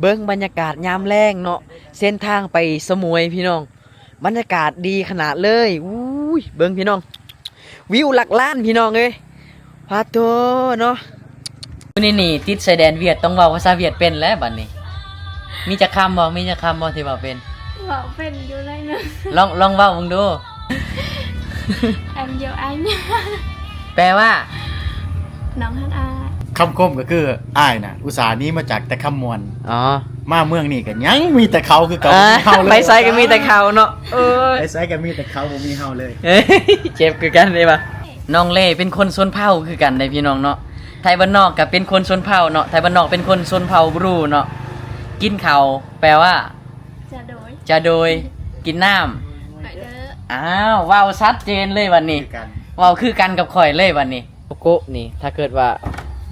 ເບິ່ງບັນຍາກາດຍາມແລງເນາະ ເສັ້ນທາງໄປສະໝວຍພີ່ນ້ອງ ບັນຍາກາດດີຂະໜາດເລີຍ. ອູ້ຍ ເບິ່ງພີ່ນ້ອງ ວິວຫຼັກລ້ານພີ່ນ້ອງເອີຍ ພາໂທເນາະ. ຢູ່ນີ້ນີ້ຕິດຊາຍແດນຫວຽດ ຕ້ອງເວົ້າພາສາຫວຽດເປັນແລ້ວບັດນີ້. ມີຈັກຄຳບໍ່? ມີຈັກຄຳບໍ່ທີ່ເວົ້າເປັນ? ເວົ້າເປັນຢູ່ໜ້ອຍໜຶ່ງ. ລອງ ລອງເວົ້າເບິ່ງດູ. Em yêu anh. ແປວ່າ? ນ້ອງຮັກອ້າຍ. ຄຳຄົມກໍຄື ອ້າຍນະອຸດສ່າໜີມາຈາກແຕ່ຄຳມ່ວນ ອໍ ມາເມືອງນີ້ກໍຍັງມີແຕ່ເຂົາຄືເກົ່າ ອ່າ ບໍ່ມີເຮົາເລີຍ. ໄປໃສກໍມີແຕ່ເຂົາເນາະ. ໂອ້ຍ ໄປໃສກໍມີແຕ່ເຂົາ ບໍ່ມີເຮົາເລີຍ. ເຈັບຄືກັນເດ້ວ່າ. ນ້ອງເລເປັນຄົນຊົນເຜົ່າຄືກັນເດ້ພີ່ນ້ອງເນາະ. ໄທບ້ານນອກກໍເປັນຄົນຊົນເຜົ່າເນາະ ໄທບ້ານນອກເປັນຄົນຊົນເຜົ່າບຣູເນາະ. ກິນເຂົ້າແປວ່າ? ຈະໂດຍ ຈະໂດຍ. ກິນນ້ຳ? ໄປເດີ. ອ້າວ ເວົ້າຊັດເຈນເລີຍບັດນີ້ ຄືກັນ ເວົ້າຄືກັນກັບຂ້ອຍເລີຍບັດນີ້. ໂກໂກະນີ້ ຖ້າເກີດວ່າ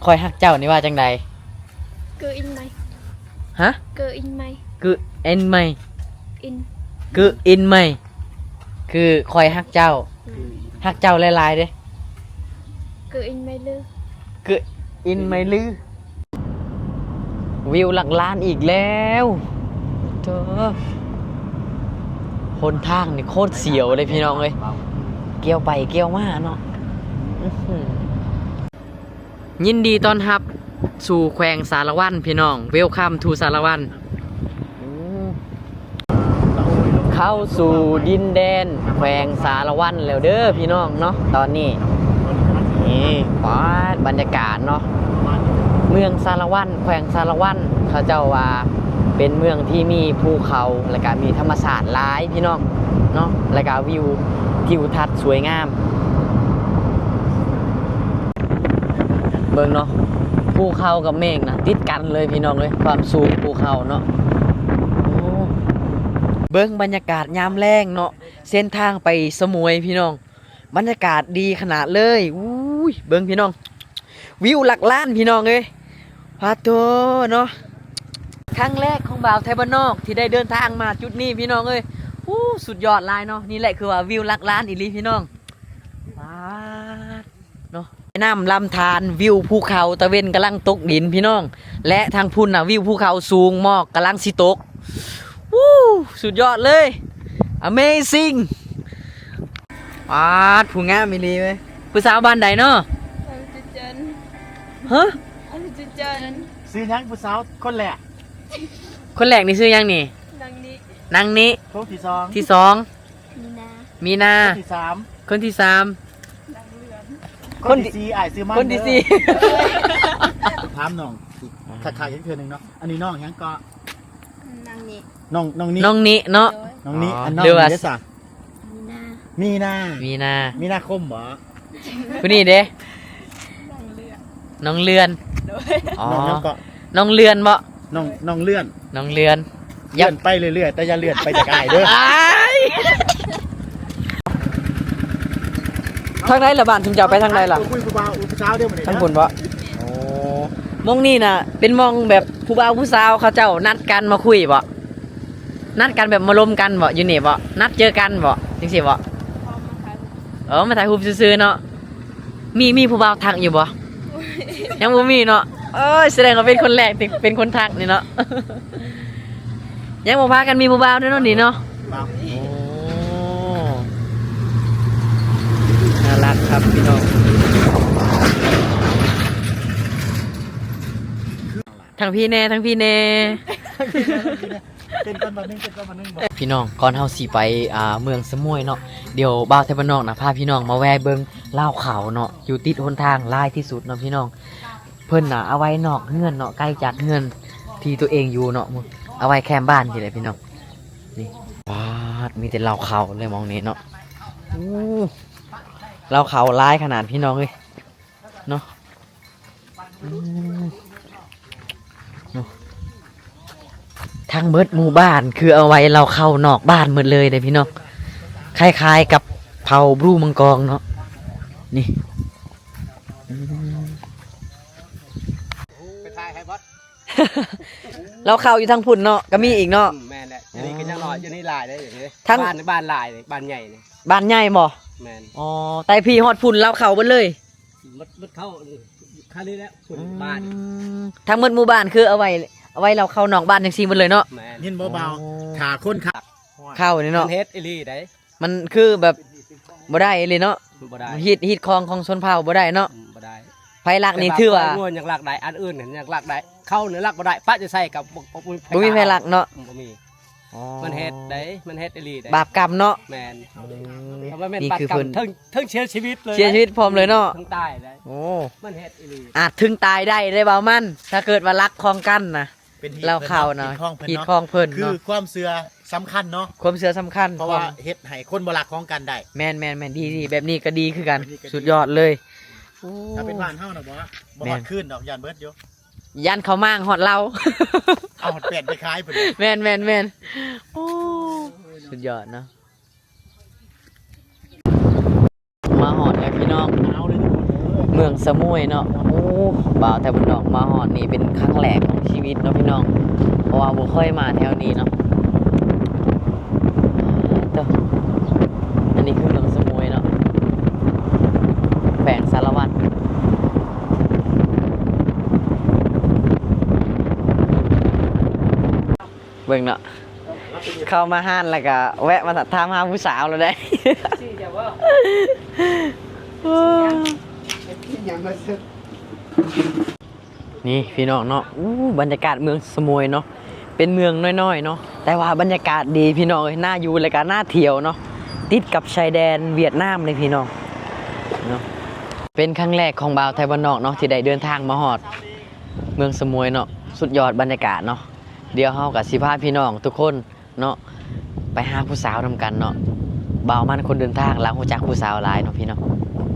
ຂ້ອຍຮັກເຈົ້ານີ້ວ່າຈັ່ງໃດ? ເກີອິນໄມ. ຮະ? ເກີອິນໄມ. ເກີອິນໄມ. ອິນ ເກີອິນໄມ ຄືຂ້ອຍຮັກເຈົ້າ. ອືມ ຮັກເຈົ້າຫຼາຍໆເດ້. ເກີອິນໄມລື ເກີອິນໄມລື. ວິວຫຼັກລ້ານອີກແລ້ວ. ໂທ້ ຫົນທາງນີ້ໂຄດສຽວເລີຍພີ່ນ້ອງເອີຍ ກ່ຽວໄປກ່ຽວມາເນາະ. ອື້ຫື ຍິນດີຕ້ອນຮັບສູ່ແຂວງສາລະວັນພີ່ນ້ອງ Welcome to ສາລະວັນ. ເຂົ້າສູ່ດິນແດນແຂວງສາລະວັນແລ້ວເດີພີ່ນ້ອງເນາະ ຕອນນີ້. ນີ້ ປາດ ບັນຍາກາດເນາະ ເມືອງສາລະວັນ ແຂວງສາລະວັນ ເຂົາເຈົ້າວ່າເປັນເມືອງທີ່ມີພູເຂົາ ແລ້ວກະມີທຳມະຊາດຫຼາຍພີ່ນ້ອງເນາະ ແລ້ວກະວິວທິວທັດສວຍງາມ. ເບິ່ງເນາະ ພູເຂົາກັບເມກນະຕິດກັນເລີຍພີ່ນ້ອງເອີຍ ຄວາມສູງພູເຂົາເນາະ. ໂອ້ ເບິ່ງບັນຍາກາດຍາມແລງເນາະ ເສັ້ນທາງໄປສະໝວຍພີ່ນ້ອງ ບັນຍາກາດດີຂະໜາດເລີຍ. ອູ້ຍ ເບິ່ງພີ່ນ້ອງ ວິວຫຼັກລ້ານພີ່ນ້ອງເອີຍ ພາໂທເນາະ. ຄັ້ງແລກຂອງບ່າວໄທບ້ານນອກທີ່ໄດ້ເດີນທາງມາຈຸດນີ້ພີ່ນ້ອງເອີຍ. ອູ້ ສຸດຍອດຫຼາຍເນາະ ນີ້ແຫຼະຄືວ່າວິວຫຼັກລ້ານອີ່ຫຼີພີ່ນ້ອງ. ປາດ ເນາະ ແມ່ນ້ຳລຳທານ ວິວພູເຂົາ ຕາເວັນກຳລັງຕົກດິນພີ່ນ້ອງ ແລະ ທາງພຸ້ນນະ ວິວພູເຂົາສູງ ໝອກກຳລັງຊິຕົກ. ວູ້ ສຸດຍອດເລີຍ Amazing. ປາດ ຜູ້ງາມອີ່ຫຼີເວີຍ. ຜູ້ສາວບ້ານໃດເນາະ? ອາລຸນຈຸຈັນ. ຮະ? ອາລຸນຈຸຈັນ. ຊື່ຫຍັງຜູ້ສາວຄົນແລກ? ຄົນແລກນີ້ຊື່ຫຍັງນີ້? ນາງນິ ນາງນິ. ຄົນທີສອງ? ທີສອງ. ມີນາ ມີນາ. ຄົນທີສາມ? ຄົນທີສາມ ນາງເຫຼືອນ. ຄົນທີສີ່ ອ້າຍຊື່ມັນ ຄົນທີສີ່ ເດີ. ຖາມນ້ອງອີກຄັກໆອີກເທື່ອໜຶ່ງເນາະ ອັນນີ້ນ້ອງຫຍັງເກາະ? ນາງນິ ນ້ອງ ນ້ອງນິ ນ້ອງນິເນາະ. ໂດຍ ນ້ອງນິ. ອໍ ອັນນ້ອງ ຫຼືວ່າ ນີ້ເດ້ສະ? ມີນາ ມີນາ ມີນາ ມີນາຄົມບໍ? ຜູ້ນີ້ເດ້? ນ້ອງເລື່ອນ ນ້ອງເລື່ອນ. ໂດຍ ອໍ ນ້ອງຫຍັງເກາະ? ນ້ອງເລື່ອນບໍ? ນ້ອງ ນ້ອງເລື່ອນ ນ້ອງເລື່ອນ. ເລື່ອນໄປເລື້ອຍໆ ແຕ່ຢ່າເລື່ອນໄປຈາກອ້າຍເດີ. ອ້າຍ ທາງໃດລະ ບ້ານຊຸມເຈົ້າໄປທາງໃດລະ? ໄປຄຸຍຜູ້ບ່າວຜູ້ສາວເດ້ມື້ນີ້ ທາງພຸ້ນບໍ? ໂອ້ ໝ່ອງນີ້ນະເປັນໝ່ອງແບບຜູ້ບ່າວຜູ້ສາວເຂົາເຈົ້ານັດກັນມາຄຸຍບໍ? ນັດກັນແບບມາລົມກັນບໍ? ຢູ່ນີ້ບໍ? ນັດເຈີກັນບໍ? ຈັ່ງຊີ້ບໍ? ເອີ ມາຖ່າຍຮູບຊື່ໆເນາະ. ມີ ມີຜູ້ບ່າວທັກຢູ່ບໍ່? ຍັງບໍ່ມີເນາະ. ເອີຍ ສະແດງວ່າເປັນຄົນແລກທີ່ເປັນຄົນທັກນີ້ເນາະ. ຍັງບໍ່ພາກັນມີຜູ້ບ່າວເດ້ເນາະນີ້ເນາະ. ໂອ້ ໜ້າລັກຄັບພີ່ນ້ອງ. ທາງພີ້ແດ່ ທາງພີ້ແດ່. ເປັນກ່ອນບາດໜຶ່ງ ເປັນກ່ອນບາດໜຶ່ງ. ພີ່ນ້ອງ ກ່ອນເຮົາຊິໄປ ອ່າ ເມືອງສະໝວຍເນາະ ດຽວບ່າວໄທບ້ານນອກນະ ພາພີ່ນ້ອງມາແວ່ເບິ່ງລາວເຂົາເນາະ ຢູ່ຕິດຫົນທາງຫຼາຍທີ່ສຸດເນາະພີ່ນ້ອງ. ເພິ່ນນະເອົາໄວ້ນອກເຮືອນເນາະ ໄກຈາກເຮືອນທີ່ຕົວເອງຢູ່ເນາະ ເອົາໄວ້ແຄມບ້ານຊີ້ແຫຼະພີ່ນ້ອງ. ນີ້ ປາດ ມີແຕ່ລາວເຂົາເລີຍໝ່ອງນີ້ເນາະ. ໂອ້ ລາວເຂົາຫຼາຍຂະໜາດພີ່ນ້ອງເອີຍ. ເນາະ ອືມ ເນາະ ທັງເບິດໝູ່ບ້ານຄືເອົາໄວ້ລາວເຂົ້ານອກບ້ານໝົດເລີຍເດ້ພີ່ນ້ອງ. ຄ້າຍໆກັບເຜົ່າບຣູມັງກອງເນາະ ນີ້. ອືມ ໄປຖ່າຍໃຫ້ບອດ ລາວເຂົ້າຢູ່ທາງພຸ້ນເນາະ ກໍມີອີກເນາະ. ອືມ ແມ່ນແຫຼະ ຢູ່ນີ້ກໍຍັງໜ້ອຍ ຢູ່ນີ້ຫຼາຍເດ້ ຢູ່ນີ້ ທັງ ບ້ານ ບ້ານຫຼາຍ ບ້ານໃຫຍ່ນີ້ ບ້ານໃຫຍ່ບໍ່? ແມ່ນ. ອໍ ແຕ່ພີ້ຮອດພຸ້ນລາວເຂົ້າເບິດເລີຍ. ໝົດ ໝົດເຂົ້າ ຄານີ້ແຫຼະ ພຸ້ນ ອືມ ບ້ານ ທັງໝົດໝູ່ບ້ານຄືເອົາໄວ້ ໄວ້ລາວເຂົ້ານອກບ້ານຈັ່ງຊີ້ໝົດເລີຍເນາະ. ແມ່ນ. ເຫັນບໍ່ບ່າວ? ໂອ້ ຖ້າຄົນຂາ ເຂົ້ານີ້ເນາະ ມັນເຮັດອີ່ຫຼີໃດ໋. ມັນຄືແບບບໍ່ໄດ້ອີ່ຫຼີເນາະ. ບໍ່ໄດ້. ຮີດ ຮີດຄອງຂອງຊົນເຜົ່າບໍ່ໄດ້ເນາະ. ອືມ ບໍ່ໄດ້. ໃຜລັກນີ້ຖືວ່າ ແຕ່ວ່າຄວາຍງົວຍັງລັກໄດ້ ອັນອື່ນຍັງລັກໄດ້. ເຂົ້ານີ້ລັກບໍ່ໄດ້ ປະຢູ່ໃສກໍບໍ່ ບໍ່ມີໃຜ ບໍ່ມີໃຜລັກເນາະ. ອືມ ບໍ່ມີ. ອໍ ມັນເຮັດໃດ໋ ມັນເຮັດອີ່ຫຼີໃດ໋. ບາບກຳເນາະ. ແມ່ນ. ອືມ ເພາະວ່າແມ່ນ ນີ້ຄື ບາບກຳ ເພິ່ນ ເຖິງ ເຖິງເສຍຊີວິດເລີຍ ເສຍຊີວິດພ້ອມເລີຍເນາະ. ເຖິງຕາຍໄດ໋. ໂອ້ ມັນເຮັດອີ່ຫຼີ ອາດເຖິງຕາຍໄດ້ເດ້ ບ່າວມັນ ຖ້າເກີດວ່າລັກຂອງກັນນະ. ເປັນຮີດ ລາວເຂົ້ານະ ຮີດຂອງເພິ່ນເນາະ ຮີດຂອງເພິ່ນ ຄື ເນາະ ຄວາມເຊື່ອສຳຄັນເນາະ. ຄວາມເຊື່ອສຳຄັນ ເພາະວ່າເຮັດໃຫ້ຄົນບໍ່ລັກຂອງກັນໄດ້. ແມ່ນໆໆ ດີໆ ແບບນີ້ກໍດີຄືກັນ. ແບບນີ້ກໍດີ ສຸດຍອດເລີຍ. ໂອ້ ຖ້າເປັນບ້ານເຮົານະບໍ່ ບໍ່ຮອດຄືນດອກ ຢ້ານເບິດຢູ່ ຢ້ານເຂົາມ້າງຮອດລາວ ເອົາຮອດແປ້ນໄປຂາຍພຸ້ນ. ແມ່ນໆໆ ໂອ້ ສຸດຍອດເນາະ. ມາຮອດແລ້ວພີ່ນ້ອງ ເມືອງສະໝວຍເນາະ. ໂອ້ ບ່າວໄທບ້ານນອກມາຮອດນີ້ເປັນຄັ້ງແລກຂອງຊີວິດເນາະພີ່ນ້ອງ ເພາະວ່າບໍ່ຄ່ອຍມາແຖວນີ້ເນາະ. ໂຕ ອັນນີ້ຄືເມືອງສະໝວຍເນາະ ແຂວງສາລະວັນ. ເບິ່ງເນາະ ເຂົ້າມາຮ້ານແລ້ວກະແວະມາຖາມຫາຜູ້ສາວແລ້ວເດ້. ນີ້ພີ່ນ້ອງເນາະ ອູ້ ບັນຍາກາດເມືອງສະໝວຍເນາະ ເປັນເມືອງນ້ອຍໆເນາະ ແຕ່ວ່າບັນຍາກາດດີພີ່ນ້ອງເອີຍ ໜ້າຢູ່ ແລ້ວກະໜ້າທ່ຽວເນາະ ຕິດກັບຊາຍແດນຫວຽດນາມເລີຍພີ່ນ້ອງເນາະ. ເປັນຄັ້ງແລກຂອງບ່າວໄທບ້ານນອກເນາະ ທີ່ໄດ້ເດີນທາງມາຮອດເມືອງສະໝວຍເນາະ ສຸດຍອດບັນຍາກາດເນາະ. ດຽວເຮົາກໍຊິພາພີ່ນ້ອງທຸກຄົນເນາະ ໄປຫາຜູ້ສາວນຳກັນເນາະ. ບ່າວມັນຄົນເດີນທາງ ລາວຮູ້ຈັກຜູ້ສາວຫຼາຍເນາະພີ່ນ້ອງ.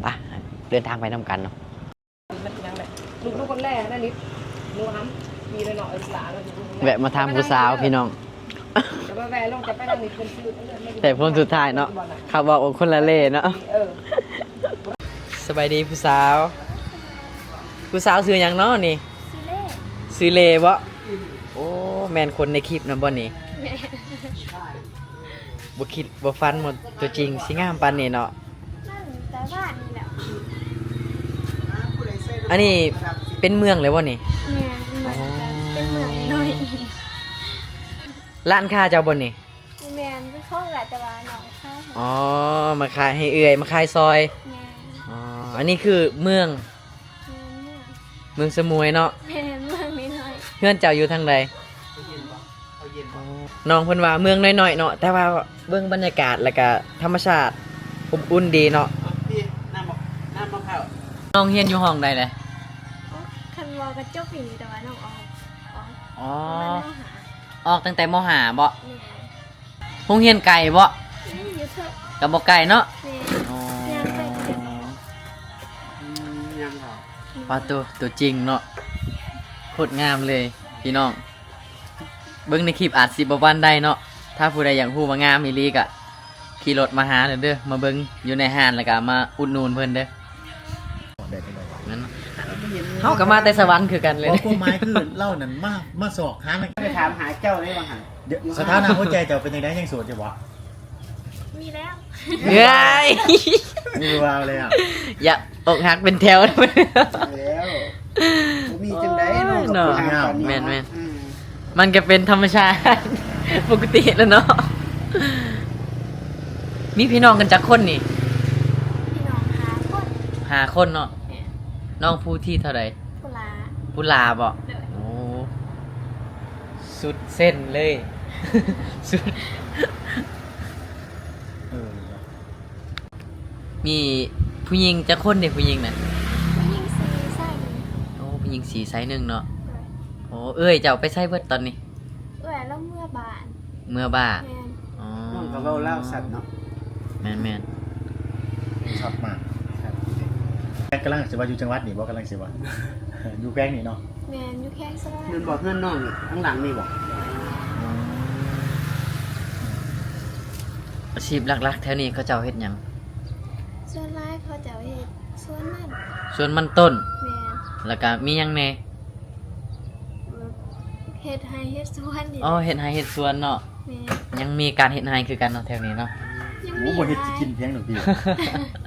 ໄປ ເດີນທາງໄປນຳກັນເນາະ. ແວະມາຖາມຜູ້ສາວພີ່ນ້ອງ ແຕ່ຜົນສຸດທ້າຍເນາະ ເຂົາບອກວ່າຄົນລະເລເນາະ. ສະບາຍດີຜູ້ສາວ ຜູ້ສາວຊື່ຫຍັງເນາະນີ້? ຊື່ເລ ຊື່ເລບໍ? ໂອ້ ແມ່ນຄົນໃນຄລິບນຳບໍນີ້? ແມ່ນ. ບໍ່ຄິດບໍ່ຝັນວ່າຕົວຈິງຊິງາມປານນີ້ເນາະ. ນັ້ນແຕ່ບ້ານນີ້ແຫຼະ. ອັນນີ້ເປັນເມືອງແລ້ວບໍ່ນີ້? ແມ່ນ ເມືອງ ອໍ ເປັນເມືອງນ້ອຍ. ຮ້ານຄ້າເຈົ້າບໍ່ນີ້? ແມ່ນ ເປັນຂອງເອື້ອຍ ແຕ່ວ່ານ້ອງຂາຍໃຫ້. ອໍ ມາຂາຍໃຫ້ເອື້ອຍ ມາຂາຍຊອຍ. ແມ່ນ. ອໍ ອັນນີ້ຄືເມືອງ ແມ່ນ ເມືອງ ເມືອງສະໝວຍເນາະ. ແມ່ນ ເມືອງນ້ອຍໆ. ເຮືອນເຈົ້າຢູ່ທາງໃດ? ອໍ ນ້ອງເພິ່ນວ່າເມືອງນ້ອຍໆເນາະ ແຕ່ວ່າເບິ່ງບັນຍາກາດ ແລ້ວກະທຳມະຊາດອົບອຸ່ນດີເນາະ. ນ້ອງຮຽນຢູ່ຫ້ອງໃດແຫຼະ? ຄັນເວົ້າກະຈົບປີນີ້ ແຕ່ວ່ານ້ອງອອກ ອອກ ອໍ ປະມານ ມໍຫ້າ ອອກຕັ້ງແຕ່ ມໍຫ້າ ບໍ? ແມ່ນ. ໂຮງຮຽນໄກບໍ? ອືມ ຢູ່ເທິງ ກະບໍ່ໄກເນາະ. ແມ່ນ. ອໍ ຍ່າງໄປກໍໄດ້. ອືມ ຍ່າງເຂົ້າ. ປາໂຕ ຕົວຈິງເນາະ ໂຄດງາມເລີຍພີ່ນ້ອງ. ເບິ່ງໃນຄລິບອາດຊິບໍ່ປານໃດເນາະ. ຖ້າຜູ້ໃດຢາກຮູ້ວ່າງາມອີ່ຫຼີກະຂີ່ລົດມາຫາເດີ ມາເບິ່ງຢູ່ໃນຮ້ານ ແລ້ວກະມາອຸດໜູນເພິ່ນເດີ. ແມ່ນ ເຮົາກໍມາແຕ່ສະຫວັນຄືກັນເລີຍ. ຄວາມໝາຍຄືລາວນັ້ນມາ ມາຊອກຫາ ໄປຖາມຫາເຈົ້າເດ້ວ່າຫັ້ນ. ສະຖານະຫົວໃຈເຈົ້າເປັນຈັ່ງໃດ ຍັງໂສດຢູ່ບໍ່? ມີແລ້ວ. ເອີຍ ມີຜູ້ບ່າວແລ້ວ. ຢ່າ ອົກຫັກເປັນແຖວແລ້ວ. ບໍ່ມີຈັ່ງໃດເນາະ ເນາະ ກັບຜູ້ງາມປານນີ້. ແມ່ນໆ ອືມ ມັນກໍເປັນທຳມະຊາດປົກກະຕິແລ້ວເນາະ. ມີພີ່ນ້ອງກັນຈັກຄົນນີ້? ພີ່ນ້ອງຫ້າຄົນ. ຫ້າຄົນເນາະ. ແມ່ນ. ນ້ອງຜູ້ທີເທົ່າໃດ? ຜູ້ຫຼ້າ. ຜູ້ຫຼ້າບໍ? ໂດຍ. ໂອ້ ສຸດເສັ້ນເລີຍ ສຸດ ເອີ. ມີຜູ້ຍິງຈັກຄົນເດ ຜູ້ຍິງນະ? ຜູ້ຍິງສີ່ ຊາຍໜຶ່ງ. ໂອ້ ຜູ້ຍິງສີ່ ຊາຍໜຶ່ງເນາະ. ໂດຍ. ໂອ້ ເອື້ອຍເຈົ້າໄປໃສເບິດຕອນນີ້? ເອື້ອຍລາວເມືອບ້ານ. ເມືອບ້ານ. ແມ່ນ. ອໍ ນ້ອງກໍເວົ້າລາວຊັດເນາະ. ແມ່ນໆ ຊັດມາກ. ແຂວງກຳລັງຊິວ່າຢູ່ຈັງຫວັດນີ້ບໍ່? ກຳລັງຊິວ່າຢູ່ແຂວງນີ້ເນາະ. ແມ່ນ ຢູ່ແຂວງສະຫວັນ. ແມ່ນບໍ່? ເຮືອນນ້ອງຢູ່ທາງຫຼັງນີ້ບໍ່? ອືມ ອາຊີບຫຼັກໆແຖວນີ້ເຂົາເຈົ້າເຮັດຫຍັງ? ສ່ວນຫຼາຍເຂົາເຈົ້າເຮັດສວນມັນ. ສວນມັນຕົ້ນ. ແມ່ນ. ແລ້ວກະມີຫຍັງແດ່? ເຮັດໄຮ່ເຮັດສວນນີ້. ອໍ ເຮັດໄຮ່ເຮັດສວນເນາະ. ແມ່ນ. ຍັງມີການເຮັດໄຮ່ຄືກັນເນາະ ແຖວນີ້ເນາະ. ຍັງມີ. ໂອ້ ບໍ່ເຮັດຊິກິນພຽງດອກຕິ.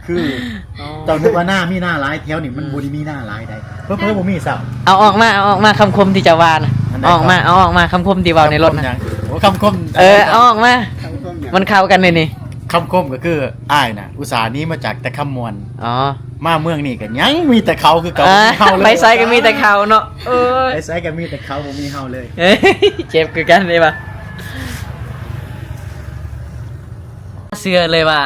ຄື ອໍ ເຈົ້ານຶກວ່ານາມີນາຫຼາຍ ແຖວນີ້ມັນ ອືມ ບໍ່ໄດ້ມີນາຫຼາຍໃດ໋. ເຜີໆບໍ່ມີຊ້ຳ. ເອົາອອກມາ ເອົາອອກມາ ຄຳຄົມທີ່ເຈົ້າວ່ານະ. ເອົາອອກມາ ເອົາອອກມາ ຄຳຄົມທີ່ເວົ້າໃນລົດນະ. ຄຳຄົມຫຍັງ? ໂອ້ ຄຳຄົມ ເອີ ເອົາອອກມາ. ຄຳຄົມຫຍັງ? ມັນເຂົ້າກັນແນວນີ້. ຄຳຄົມກໍຄື ອ້າຍນະ ອຸດສ່າໜີມາຈາກແຕ່ຄຳມ່ວນ ອໍ ມາເມືອງນີ້ກໍຍັງມີແຕ່ເຂົາຄືເກົ່າ ອ່າ ບໍ່ມີເຮົາເລີຍ. ໄປໃສກໍມີແຕ່ເຂົາເນາະ. ໂອ້ຍ ໄປໃສກໍມີແຕ່ເຂົາ ບໍ່ມີເຮົາເລີຍ. ເອີຍ ເຈັບຄືກັນເດ້ວ່າ. ເຊື່ອເລີຍວ່າ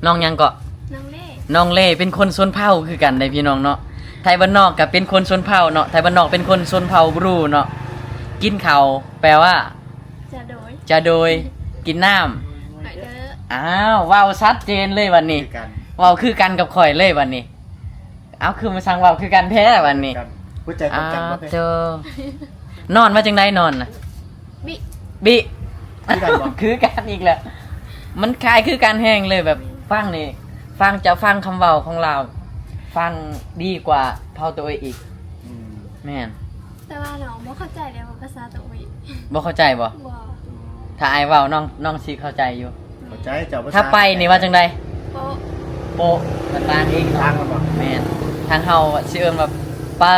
ນ້ອງຫຍັງເກາະ? ນ້ອງເລ່. ນ້ອງເລ່ເປັນຄົນຊົນເຜົ່າຄືກັນເດ້ພີ່ນ້ອງເນາະ. ໄທບ້ານນອກກໍເປັນຄົນຊົນເຜົ່າເນາະ. ໄທບ້ານນອກເປັນຄົນຊົນເຜົ່າບຣູເນາະ. ກິນເຂົ້າແປວ່າ ຈະໂດຍ ຈະໂດຍ. ກິນນ້ຳ ໂດຍ. ອ້າວ ເວົ້າຊັດເຈນເລີຍບັດນີ້. ຄືກັນ ເວົ້າຄືກັນກັບຂ້ອຍເລີຍບັດນີ້. ເອົ້າ ຄືມາສັ່ງເວົ້າຄືກັນແທ້ບັດນີ້. ຄືກັນ ຫົວໃຈຕົງກັນບໍ່? ອ້າວ ເຈົ້າ ນອນວ່າຈັ່ງໃດ? ນອນນະ ບິ ບິ ຄືກັນບໍ່? ຄືກັນອີກແລ້ວ. ມັນຄ້າຍຄືກັນແຮງເລີຍ ແບບຟັງນີ້ ຟັງ ຈະຟັງຄຳເວົ້າຂອງລາວ ຟັງດີກວ່າເຜົ່າໂຕເອງອີກ. ອືມ ແມ່ນ. ແຕ່ວ່ານ້ອງບໍ່ເຂົ້າໃຈເດ້ວ່າພາສາໂຕເອງ. ບໍ່ເຂົ້າໃຈບໍ່? ບໍ່. ຖ້າອ້າຍເວົ້າ ນ້ອງ ນ້ອງຊິເຂົ້າໃຈຢູ່. ເຂົ້າໃຈ. ເຈົ້າ ພາສາ ຖ້າໄປນີ້ວ່າຈັ່ງໃດ? ໂປະ ໂປະ. ມັນຕ່າງເອງເນາະ. ຕ່າງກັນບໍ່? ແມ່ນ. ທາງເຮົາຊິເອີ້ນວ່າປະ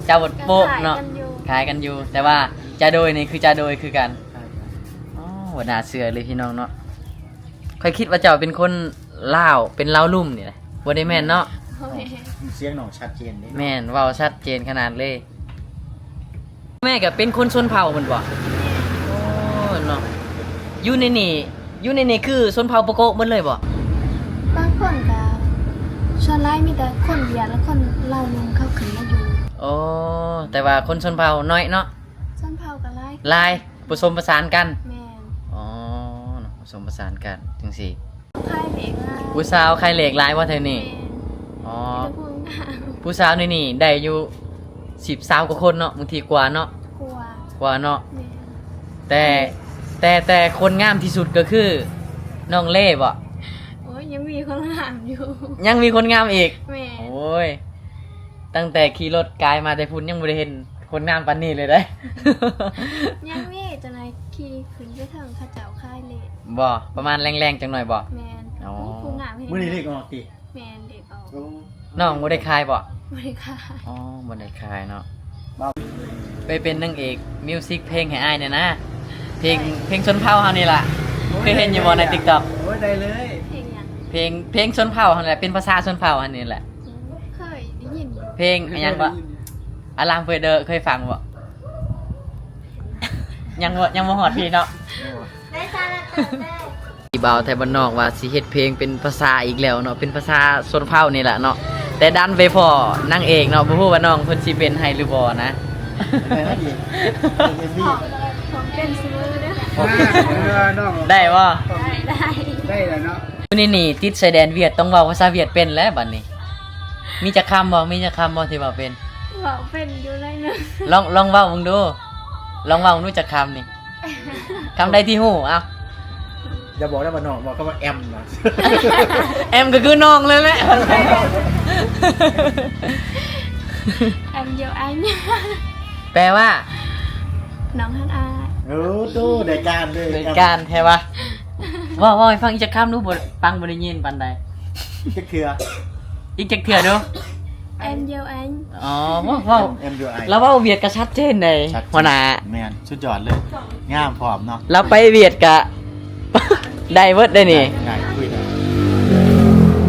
ເຈົ້າໂປະເນາະ. ກໍຄ້າຍກັນຢູ່ ຄ້າຍກັນຢູ່ ແຕ່ວ່າຈະໂດຍນີ້ຄືຈະໂດຍຄືກັນ. ອໍ ບໍ່ໜ້າເຊື່ອເລີຍພີ່ນ້ອງເນາະ. ຂ້ອຍຄິດວ່າເຈົ້າເປັນຄົນລາວ ເປັນລາວລຸ່ມນີ້ແຫຼະ. ບໍ່ໄດ້ແມ່ນເນາະ. ບໍ່ແມ່ນ. ສຽງນ້ອງຊັດເຈນເດ້. ແມ່ນ ເວົ້າຊັດເຈນຂະໜາດເລີຍ. ແມ່ກໍເປັນຄົນຊົນເຜົ່າແມ່ນບໍ່? ໂອ້ ເນາະ. ຢູ່ໃນນີ້ ຢູ່ໃນນີ້ຄືຊົນເຜົ່າປະໂກະໝົດເລີຍບໍ່? ບາງຄົນກໍ ສ່ວນຫຼາຍມີແຕ່ຄົນຫວຽດ ແລະ ຄົນລາວລຸ່ມເຂົາຂຶ້ນມາຢູ່. ໂອ້ ແຕ່ວ່າຄົນຊົນເຜົ່າໜ້ອຍເນາະ. ຊົນເຜົ່າກໍຫຼາຍ ຫຼາຍ ປະສົມປະສານກັນ. ແມ່ນ. ອໍ ເນາະ ປະສົມປະສານກັນຈັ່ງຊີ້. ຂາຍເລກຫຼາຍ ຜູ້ສາວຂາຍເລກຫຼາຍບໍ່ແຖວນີ້? ແມ່ນ. ອໍ ມີແຕ່ຜູ້ງາມ. ຜູ້ສາວໃນນີ້ໄດ້ຢູ່ສິບ ຊາວກວ່າຄົນເນາະ ບາງທີກວ່າເນາະ. ກວ່າ ກວ່າເນາະ. ແມ່ນ. ແຕ່ ແຕ່ ແຕ່ຄົນງາມທີ່ສຸດກໍຄືນ້ອງເລ່ບໍ່? ໂອ້ຍ ຍັງມີຄົນງາມຢູ່. ຍັງມີຄົນງາມອີກ? ແມ່ນ. ໂອ້ຍ ຕັ້ງແຕ່ຂີ່ລົດກາຍມາແຕ່ພຸ້ນ ຍັງບໍ່ໄດ້ເຫັນຄົນງາມປານນີ້ເລີຍເດ້. ຍັງມີ ຈັ່ງໃດຂີ່ຂຶ້ນໄປເທິງ ເຂົາເຈົ້າຂາຍເລກ. ບໍ່ ປະມານແລງໆ ຈັກໜ້ອຍບໍ່? ແມ່ນ. ອໍ ໂອ້ ຜູ້ງາມແຮງ. ມື້ນີ້ເລກອອກຕິ? ແມ່ນ ເລກອອກ. ໂອ້ ນ້ອງບໍ່ໄດ້ຂາຍບໍ່? ບໍ່ໄດ້ຂາຍ. ອໍ ບໍ່ໄດ້ຂາຍເນາະ. ໄປເປັນນາງເອກມິວສິກເພງໃຫ້ອ້າຍແດ່ນະ. ເພງ ໄດ້ ເພງຊົນເຜົ່າເຮົານີ້ລະ. ໂອ້ຍ ເຄີຍເຫັນຢູ່ບໍ່ໃນ ໄດ້ເລີຍ TikTok? ໂອ້ຍ ໄດ້ເລີຍ. ເພງຫຍັງ? ເພງ ເພງຊົນເຜົ່າຫັ້ນແຫຼະ ເປັນພາສາຊົນເຜົ່າຫັ້ນນີ້ແຫຼະ. ເຄີຍໄດ້ຍິນຢູ່. ເພງອີ່ຫຍັງເກາະ? ອາລາມເປີດເດີ ເຄີຍຟັງບໍ່? ຍັງບໍ່ ຍັງບໍ່ຮອດພີ້ເນາະ. ໄດ້ຊາລະເຕີແຕ່ ທີ່ບ່າວໄທບ້ານນອກວ່າຊິເຮັດເພງເປັນພາສາອີກແລ້ວເນາະ ເປັນພາສາຊົນເຜົ່ານີ້ລະເນາະ ແຕ່ດັນໄປພໍ້ນາງເອກເນາະ ບໍ່ຮູ້ວ່ານ້ອງເພິ່ນຊິເປັນໃຫ້ຫຼືບໍ່ນະ. ເປັນນາງເອກ ເປັນເອັມວີ ພ້ອມ ພ້ອມເປັນຊຸມື້ເດີ. ເອີ ນ້ອງ ໄດ້ບໍ່? ໄດ້ ໄດ້ ໄດ້ແລ້ວເນາະ. ຢູ່ໃນນີ້ຕິດຊາຍແດນຫວຽດ ຕ້ອງເວົ້າພາສາຫວຽດເປັນແລ້ວບັດນີ້. ມີຈັກຄຳບໍ່? ມີຈັກຄຳບໍ່ທີ່ເວົ້າເປັນ? ເວົ້າເປັນຢູ່ໜ້ອຍໜຶ່ງ. ລອງ ລອງເວົ້າເບິ່ງດູ ລອງເວົ້າເບິ່ງດູຈັກຄຳນີ້. ຄຳໃດທີ່ຮູ້? ເອົ້າ ຢ່າບອກນະວ່ານ້ອງ ບອກຄຳວ່າແອມນະ. ແອມກໍຄືນ້ອງເລີຍແຫຼະ. ແອມໂຍອັນ ແປວ່າ? ນ້ອງຮັກອ້າຍ. ໂອ້ ໂຕ ໄດ້ການເລີຍ ໄດ້ການແທ້ວະ. ເວົ້າ ເວົ້າໃຫ້ຟັງອີກຈັກຄຳດູ ບໍ່ ຟັງບໍ່ໄດ້ຍິນປານໃດ. ຈັກເທື່ອ ອີກຈັກເທື່ອດູ. ແອມໂຍອັນ. ອໍ ເວົ້າ ເວົ້າ ແອມໂຍອັນ ລາວເວົ້າຫວຽດກໍຊັດເຈນເດ້ ຊັດເຈນ ຫົວໜ້າ. ແມ່ນ ສຸດຍອດເລີຍ ງາມພ້ອມເນາະ. ລາວໄປຫວຽດກະ ໄດ້ເບິດເດ້ນີ້. ງ່າຍ ຄຸຍໄດ້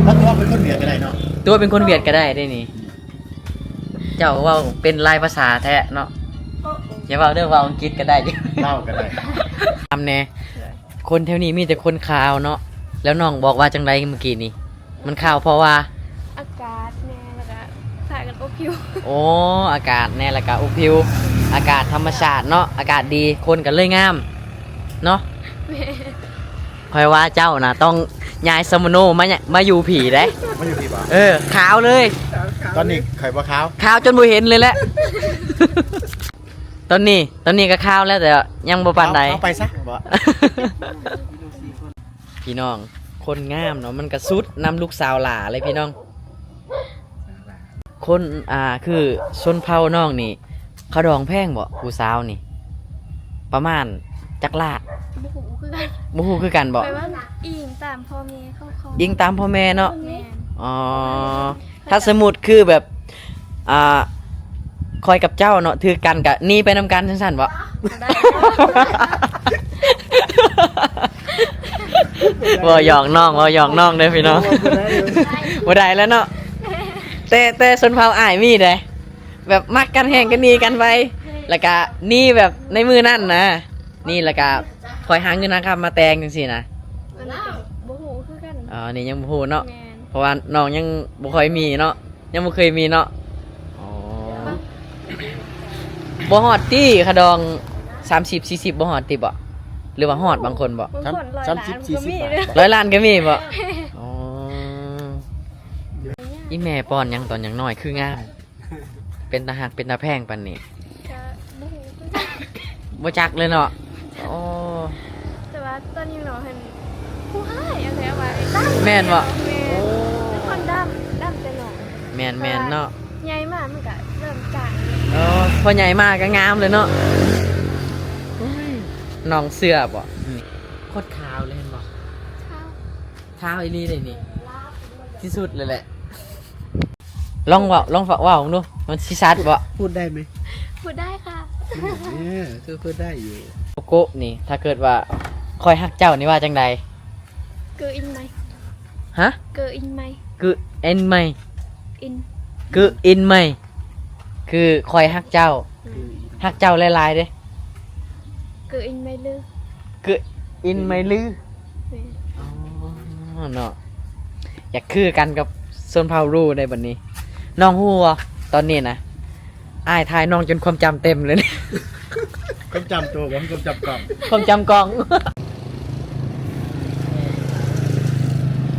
ລາວຕົວເປັນຄົນຫວຽດກໍໄດ້ເນາະ. ຕົວເປັນຄົນຫວຽດກໍໄດ້ເດ້ນີ້. ເຈົ້າເວົ້າເປັນຫຼາຍພາສາແທ້ເນາະ. ຢ່າເວົ້າເດີ ເວົ້າອັງກິດກໍໄດ້ ລາວກໍໄດ້. ຖາມແດ່ ຄົນແຖວນີ້ມີແຕ່ຄົນຂາວເນາະ ແລ້ວນ້ອງບອກວ່າຈັ່ງໃດມື້ກີ້ນີ້? ມັນຂາວເພາະວ່າ ອາກາດແດ່ ແລ້ວກະພາກັນອົບຜິວ. ໂອ້ ອາກາດແດ່ ແລ້ວກະອົບຜິວ. ອາກາດທຳມະຊາດເນາະ ອາກາດດີ ຄົນກໍເລີຍງາມເນາະ. ແມ່ນ. ຂ້ອຍວ່າເຈົ້ານະຕ້ອງຍ້າຍສຳມະໂນມາ ມາຢູ່ພີ້ເດ້. ມາຢູ່ພີ້ບໍ່? ເອີ ຂາວເລີຍ. ຕອນນີ້ຂ້ອຍບໍ່ຂາວ ຂາວຈົນບໍ່ເຫັນເລີຍແຫຼະ. ຕອນນີ້ ຕອນນີ້ກໍຂາວແລ້ວ ແຕ່ຍັງບໍ່ປານໃດ. ເອົາ ເອົາໄປຊະ ບໍ່. ພີ່ນ້ອງ ຄົນງາມເນາະ ມັນກະສຸດນຳລູກສາວຫຼ້າເລີຍພີ່ນ້ອງ. ຄົນ ອ່າ ຄືຊົນເຜົ່ານ້ອງນີ້ ເຂົາດອງແພງບໍ່ ຜູ້ສາວນີ້? ປະມານຈັກລ້ານ? ບໍ່ຮູ້ຄືກັນ. ບໍ່ຮູ້ຄືກັນບໍ່? ແປວ່າອີງຕາມພໍ່ແມ່ເຂົາຂໍ. ອີງຕາມພໍ່ແມ່ເນາະ. ແມ່ນ. ອໍ ຖ້າສົມມຸດຄືແບບ ອ່າ ຂ້ອຍກັບເຈົ້າເນາະ ຖືກກັນກະໜີໄປນຳກັນ ຈັ່ງຊັ້ນບໍ່? ບໍ່ໄດ້ ເວົ້າຫຍອກນ້ອງ ເວົ້າຫຍອກນ້ອງເດີພີ່ນ້ອງ ບໍ່ໄດ້ ບໍ່ໄດ້ແລ້ວເນາະ ແຕ່ ແຕ່ຊົນເຜົ່າອ້າຍມີເດ້ ແບບມັກກັນແຮງກະໜີກັນໄວ ແລ້ວກະໜີແບບໃນມື້ນັ້ນນະ ນີ້ ແລ້ວກະຄ່ອຍຫາເງິນຫາຄຳມາແຕ່ງຈັ່ງຊີ້ນະ ອັນນີ້ກະບໍ່ຮູ້ຄືກັນ ອໍ ນີ້ຍັງບໍ່ຮູ້ເນາະ ແມ່ນ ເພາະວ່ານ້ອງຍັງບໍ່ຄ່ອຍມີເນາະ ຍັງບໍ່ເຄີຍມີເນາະ ອໍ ບໍ່ຮອດຕິ ຄ່າດອງສາມສິບ ສີ່ສິບ ບໍ່ຮອດຕິບໍ່? ຫຼືວ່າຮອດບາງຄົນບໍ່? ບາງຄົນຮ້ອຍລ້ານກະມີເດີ ຮ້ອຍລ້ານກະມີບໍ່? ອໍ ອີ່ແມ່ປ້ອນຫຍັງຕອນຍັງນ້ອຍຄືງາມ ເປັນຕາຮັກເປັນຕາແພງປານນີ້ ກະບໍ່ຮູ້ຄືກັນ ບໍ່ຈັກເລີຍເນາະ ໂອ້ ແຕ່ວ່າຕອນຍັງນ້ອຍຫັ້ນຜູ້ຮ້າຍ ແມ່ນບໍ່? ແມ່ນ ໂອ້ ເປັນຄົນດຳ ດຳແຕ່ນ້ອຍ ແມ່ນໆເນາະ ໃຫຍ່ມາມັນກະເລີ່ມຈາງ ອໍ ພໍໃຫຍ່ມາກະງາມເລີຍເນາະ ໂອ້ຍ ນ້ອງເຊື່ອບໍ່? ອືມ ໂຄດຂາວເລີຍແມ່ນບໍ່? ຂາວ ຂາວອີ່ຫຼີເດ້ນີ້ ທີ່ສຸດເລີຍແຫຼະ ລອງເວົ້າ ລອງເວົ້າເບິ່ງດູ ມັນຊິຊັດບໍ່? พูดได้ไหม? พูดได้ค่ะ เออ ก็พูดได้อยู่ ໂກໂກະນີ້ ถ้าเกิดว่า ข้อยฮัກเจ้า นี่ว่าจั่งใด? เกออินไหม ฮะ? เกออินไหม เกออินไหม อิน เกออินไหม คือข้อยฮักเจ้า อืม ฮักเจ้าหลายๆเด้ เกออินไหมลือ เกออินไหมลือ แม่น ອໍ ເນາະ ຢາກຄືກັນກັບຊົນເຜົ່າຣູເດ້ບັດນີ້ ນ້ອງຮູ້ບໍ່? ຕອນນີ້ນະ ອ້າຍຖ່າຍນ້ອງຈົນຄວາມຈຳເຕັມເລີຍ ຄວາມຈຳໂຕບໍ່? ຄວາມຈຳກ້ອງ ຄວາມຈຳກ້ອງ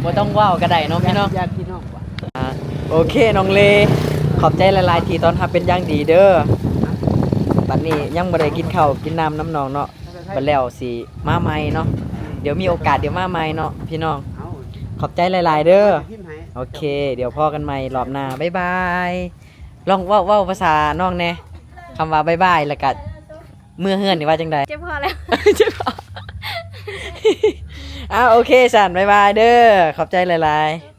ບໍ່ຕ້ອງເວົ້າກະໄດ້ເນາະພີ່ນ້ອງ ຍາດພີ່ນ້ອງວ່າ ອ່າ ໂອເຄ ນ້ອງເລ ຂອບໃຈຫຼາຍໆທີ່ຕ້ອນຮັບເປັນຢ່າງດີເດີ ບັດນີ້ຍັງບໍ່ໄດ້ກິນເຂົ້າກິນນ້ຳນຳນ້ອງເນາະ ບັດແລ້ວຊິມາໃໝ່ເນາະ ດຽວມີໂອກາດດຽວມາໃໝ່ເນາະພີ່ນ້ອງ ຂອບໃຈຫຼາຍໆເດີ ໂອເຄ ດຽວພໍ້ກັນໃໝ່ລອບໜ້າ ບາຍບາຍ ລອງເວົ້າ ເວົ້າພາສານ້ອງແດ່ ຄຳວ່າບາຍບາຍ ແລ້ວກະເມືອເຮືອນນີ້ວ່າຈັ່ງໃດ? ເຈັບຄໍແລ້ວ ເຈັບຄໍ ອ້າວ ໂອເຄຊັ້ນ ບາຍບາຍເດີ ຂອບໃຈຫຼາຍໆ.